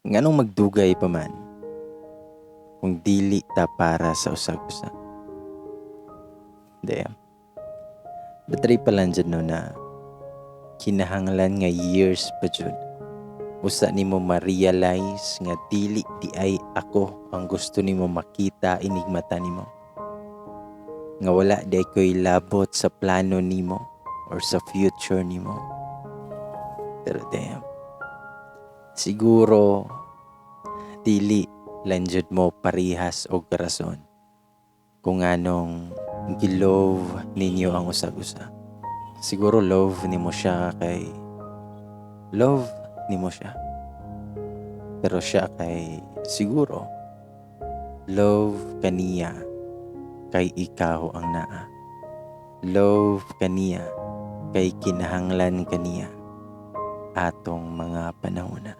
Nganong magdugay pa man kung dili ta para sa usag usa? Damn. Battery pa lang dyan, no, na kinahanglan nga years pa jud usa nimo ma-realize nga dili diay ako ang gusto nimo makita inig mata nimo, nga wala diay ko'y labot sa plano nimo or sa future nimo. Pero damn, siguro dili lang jud mo parihas og rason kung anong gi-love ninyo ang usag-usa. Siguro love nimo siya kay love nimo siya. Pero siya kay siguro love kaniya kay ikaw ang naa. Love kaniya kay kinahanglan kaniya atong mga panahona.